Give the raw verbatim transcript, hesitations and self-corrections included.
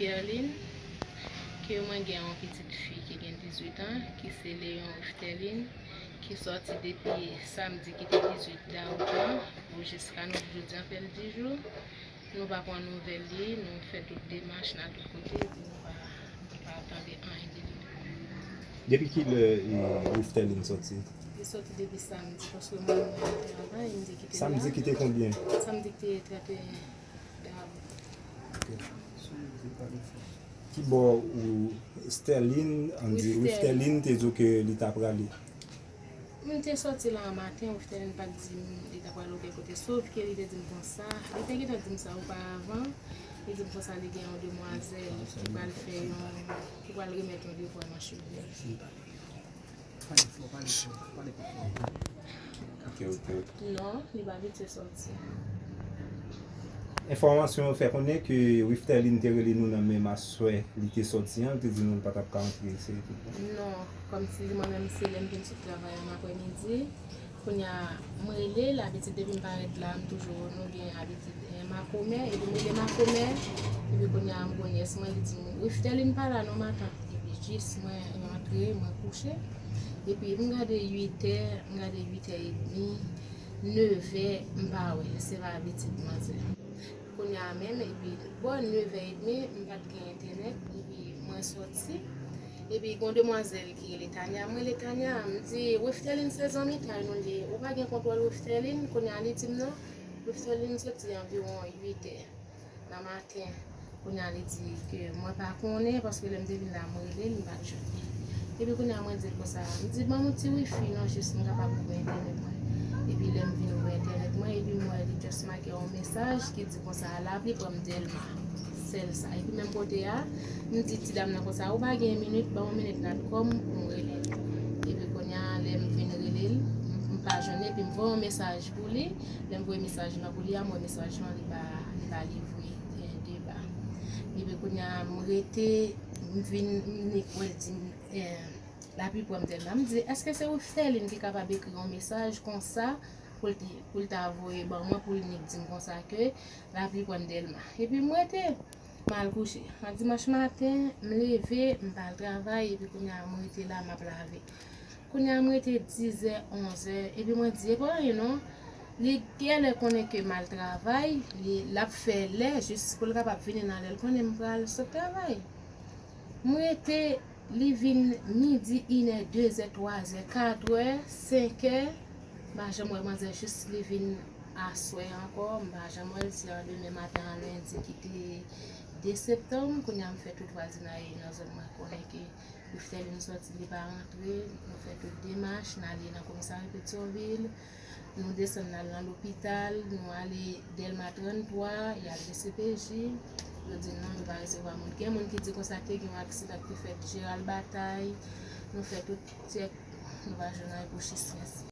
Pierline, ke mwen gen yon pitit fi ki gen dizuit an, ki se Leon Wifterline, ki sòti depi samdi ki te dizuit dawout lan, pou jiska nou jodi an fè l dis jou. Nou pa pran nouvèl li, nou fè tout demach nan tout kote, epi nou pa, nou pa tande anyen de li. Depi kilè e, Wifterline sòti? Li sòti depi samdi, paske mwen mwen al travay, m te kite l la. Samdi ki te konbyen? Samdi ki te trannteyen dawout. Ok. Ki bò ou Sterline, ann di, Wifterline. Wifterline te di w ke li ta prale? M te sòti la an maten, Wifterline pa t di m li ta pral okenn kote, sof ke li te di m konsa, li te gentan di m sa oparavan, li di m konsa li gen yon demwazèl ki pral fè yon, ki pral remèt yon devwa nan cheve l. Ok, ok, ok. Non, li pa abitye sòti. Enfòmasyon yo fè konnen ke Wifterline te rele nou nan menm aswè li te sòti an, li te di nou li pa t ap ka antre, se tout. Non, kòmsi mwen menm se lè m vin sot travay an aprèmidi. Kounye a, m rele l, abitid depi m parèt la, m toujou, nou gen abitid, eh, makomè, epi m rele makomè, epi kounye a, m gon nyès mwen, li di m, Wifterline pa la non, matant. Epi jis mwen rantre, mwen kouche. Epi m gade uitè, m gade uitè edmi, nevè, m pa wè l, se pa abitid manzè. Kounye a menm, epi bò nevè edmi, m pa t gen entènèt, epi mwen sòti. Epi gon demwazèl ki rele Tanya, m rele Tanya, m di, Wifterline se zanmitay nou li ye, ou pa gen kontwòl Wifterline? Kounye a li di m non, Wifterline sòti anviwon uitè nan maten. Kounye a li di ke mwen pa konnen, paske lè m te vin la, m rele l, m pa t jwenn li. Epi kounye a mwen di l konsa, m di, ban m yon ti wifi non, jis m kapab ouvè entènèt mwen. Epi lè m vin ouvè entènèt mwen, epi m wè li just make yon mesaj ki di konsa, lapli pran m Dèlma. Sèl sa. Epi menm kote a, m di ti dam nan konsa, ou pa gen minit, ban m yon minit natcom pou m rele l. Epi kounye a, lè m vin rele l, m, m pa jwenn li, epi m voye yon mesaj pou li. Lè m voye mesaj lan pou li a, m wè mesaj lan, li pa, li pa livre, eh, deba. Epi kounye a, m rete, m vin, m nik wè l di m, eh, lapli pran m Dèlma. M di, èske se Wifterline ki kapab ekri yon mesaj konsa pou l te, pou l ta voye ban mwen, pou l nik di m konsa ke lapli pran m Dèlma? Epi m rete, m al kouche. An dimanch maten, m leve, m pa al travay, epi kounye a, m rete la, m ap lave. Kounye a, m rete dizè, onzè, epi mwen di, e pa anyen non. Li genlè konnen ke m al travay, li, l ap fè lè, jis pou l kapab vini nan lè l konnen m pral sot travay. M rete, li vin midi, inè, dezè, twazè, katrè, senkè, m pa janm wè manzè jis li vin aswè ankò, m pa janm wè l, se an demen maten an lendi ki te de septanm, kounye a m fè tout vwazinay nan zòn mwen konnen ke Wifterline sòti, li pa rantre, nou fè tout demach, n ale nan komisarya Petyonvil, nou desann n al nan lopital, nou ale Dèlma tranntwa, y al D C P J, yo di non, yo pa resevwa moun. Gen moun ki di konsa te gen yon aksidan ki te fèt Jeral Batay, nou fè tout tchèk, nou pa jwenn anyen pou jis mèsi.